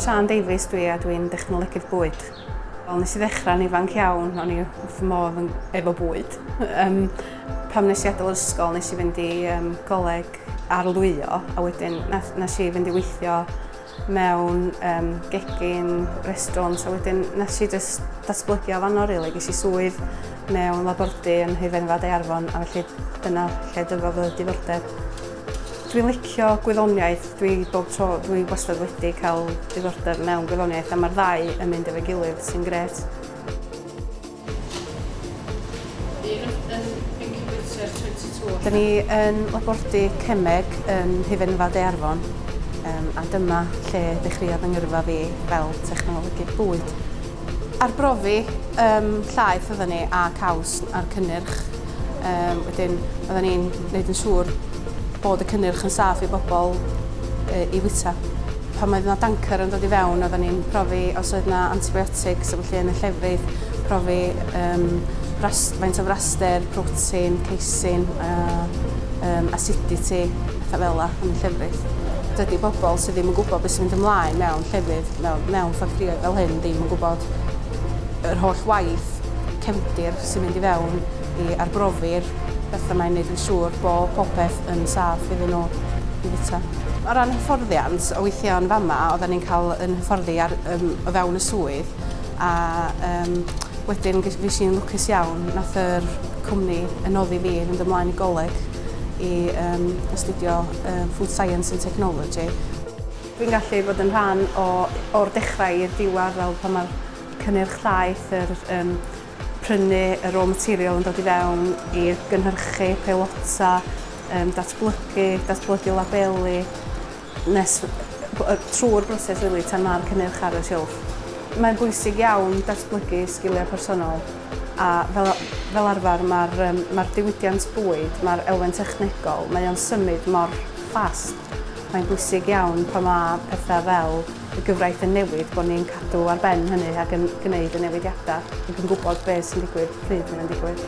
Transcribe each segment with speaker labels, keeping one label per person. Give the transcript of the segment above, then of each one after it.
Speaker 1: Siân Davies dwi a dwi'n dechnolegydd bwyd. Wel, nes i ddechrau'n ifanc iawn, o'n i wrth fy modd yn, efo bwyd. Um, pam nes i adael ysgol, nes i fynd i um, goleg arlwyo, a wedyn nes, nes i fynd i weithio mewn um, gegin, restaurant, a wedyn nes i just datblygu o fanno, really. Ges i swydd mewn labordy yn Hufenfa Daearfon, a felly dyna lle dyfodd y diddordeb. Dwi'n licio gwyddoniaeth, dwi bob tro, dwi wastad wedi cael diddordeb mewn gwyddoniaeth a mae'r ddau yn mynd efo'i gilydd sy'n grêt.
Speaker 2: Un yn incubator 22.
Speaker 1: Da ni yn labordy cemeg yn Hufenfa De Arfon um, a dyma lle dechreuodd yng ngyrfa fi fel technolegydd bwyd. Arbrofi um, llaeth oedden ni a caws a'r cynnyrch. Um, wedyn oedden ni'n gwneud yn siŵr bod y cynnyrch yn saff i bobl e, i fwyta. Pan oedd yna dancer yn dod i fewn, oedden ni'n profi os oedd yna antibiotics a felly yn y llefrith, profi um, bras, faint o fraster, protein, casein, uh, um, acidity, pethau fel yna yn y llefrith. Dydy bobl sydd ddim yn gwybod beth sy'n mynd ymlaen mewn llefydd, mewn, mewn ffactorïoedd fel hyn, ddim yn gwybod yr holl waith cefndir sy'n mynd i fewn i arbrofi'r bethau mae'n neud yn siŵr bod popeth yn saff iddyn nhw i fwyta. O ran hyfforddiant, o weithio yn fama, oedden ni'n cael yn hyfforddi ar, um, o fewn y swydd a um, wedyn fues i'n lwcus iawn, nath yr cwmni yn noddi fi i fynd ymlaen i goleg i um, astudio um, Food Science and Technology. Dwi'n gallu bod yn rhan o, o'r dechrau i'r diwedd fel pan mae'r cynnyrch llaeth, yr um, prynu y raw material yn dod i fewn i gynhyrchu, peilota, um, datblygu, datblygu labelu, nes trwy'r broses really tan mae'r cynnyrch ar y silff. Mae'n bwysig iawn datblygu sgiliau personol a fel, fel arfer mae'r um, mae diwydiant bwyd, mae'r elfen technegol, mae o'n symud mor fast. Mae'n bwysig iawn pan mae pethau fel y gyfraith yn newid bod ni'n cadw ar ben hynny ac yn gwneud y newidiadau ac yn gwybod beth sy'n digwydd pryd mae'n digwydd.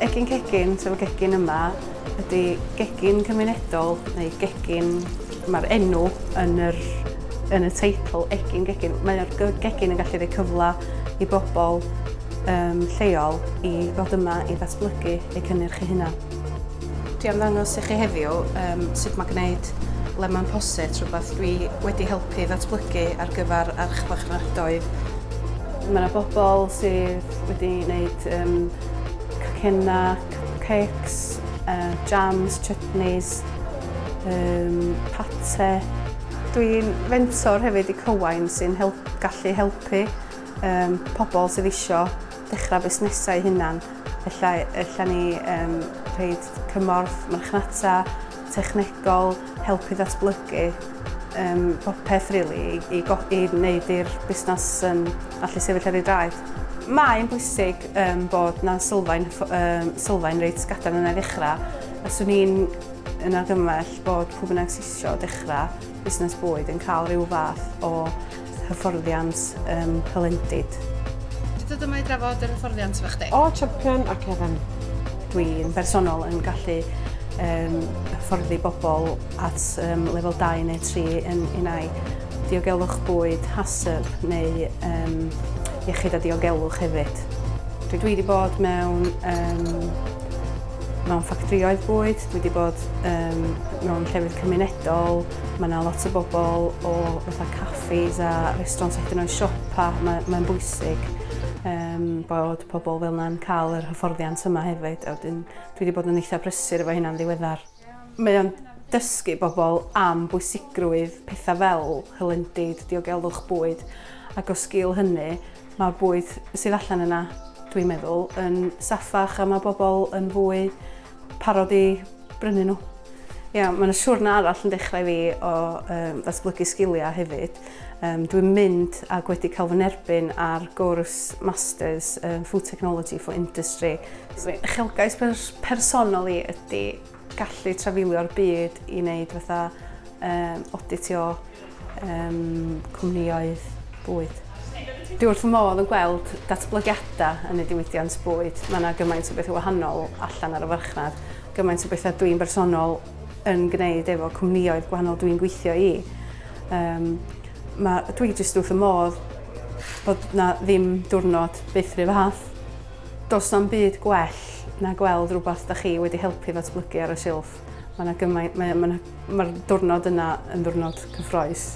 Speaker 1: Egin Cegin, sef y gegin yma, ydy gegin cymunedol neu gegin, mae'r enw yn yr, yn y teitl Egin Gegin. Mae'r gegin yn gallu rhoi cyfle i bobl um, lleol i ddod yma i ddatblygu eu cynnyrch eu hunan. Dwi am ddangos i chi heddiw um, sut mae gwneud lemon posset, rhywbeth dwi wedi helpu ddatblygu ar gyfer archfarchnadoedd. Mae yna bobl sydd wedi gwneud um, cacenna, cupcakes, uh, jams, chutneys, um, pate. Dwi'n fentor hefyd i Cywain sy'n help, gallu helpu um, pobl sydd eisiau dechrau busnesau hunan. Ella, ella ni um, rhaid cymorth marchnata, technegol, helpu ddatblygu um, popeth really, i, i, i wneud i'r busnes um, allu sefyll ar ei draed. Mae'n bwysig um, bod na sylfaen, um, sylfaen reit gadarn yna i ddechrau. A swn i'n yn argymell bod pwy bynnag sy'n eisiau dechrau busnes bwyd yn cael rhyw fath o hyfforddiant um, hylendid.
Speaker 2: Dwi dod yma i drafod yr hyfforddiant efo chdi.
Speaker 3: O, champion ac Evan.
Speaker 1: Dwi'n bersonol yn gallu um, hyfforddi bobl at um, lefel 2 neu 3 yn unai diogelwch bwyd, HACCP neu um, iechyd a diogelwch hefyd. Dwi wedi bod mewn um, mewn ffactorïoedd bwyd, dwi wedi bod um, mewn llefydd cymunedol, mae yna lot o bobl o fatha caffis a restaurants a hyd yn oed siopa, mae'n mae bwysig um, bod pobl fel yna'n cael yr hyfforddiant yma hefyd. A wedyn, dwi wedi bod yn eitha prysur efo hynna'n ddiweddar. Mae o'n dysgu bobl am bwysigrwydd pethau fel hylendid, diogelwch bwyd, ac o sgil hynny, Mae'r bwyd sydd allan yna, dwi'n meddwl, yn saffach a mae bobl yn fwy parod i brynu nhw. Ia, mae yna siwrna arall yn dechrau i fi o um, ddatblygu sgiliau hefyd. Um, dwi'n mynd ac wedi cael fy nerbyn ar gwrs Masters um, Food Technology for Industry. Uchelgais pers personol i ydy gallu trafeilio'r byd i wneud fatha um, auditio um, cwmnïoedd bwyd. Dwi wrth fy modd yn gweld datblygiadau yn y diwydiant bwyd. Mae yna gymaint o bethau wahanol allan ar y farchnad, gymaint o bethau dwi'n bersonol yn gwneud efo cwmnïoedd gwahanol dwi'n gweithio i. Um, ma, dwi jyst wrth y modd bod na ddim diwrnod byth rhy fath. Does na'm byd gwell na gweld rhywbeth da chi wedi helpu ddatblygu ar y silff. Mae 'na gymaint, mae, mae 'na, mae'r diwrnod yna yn ddiwrnod cyffroes.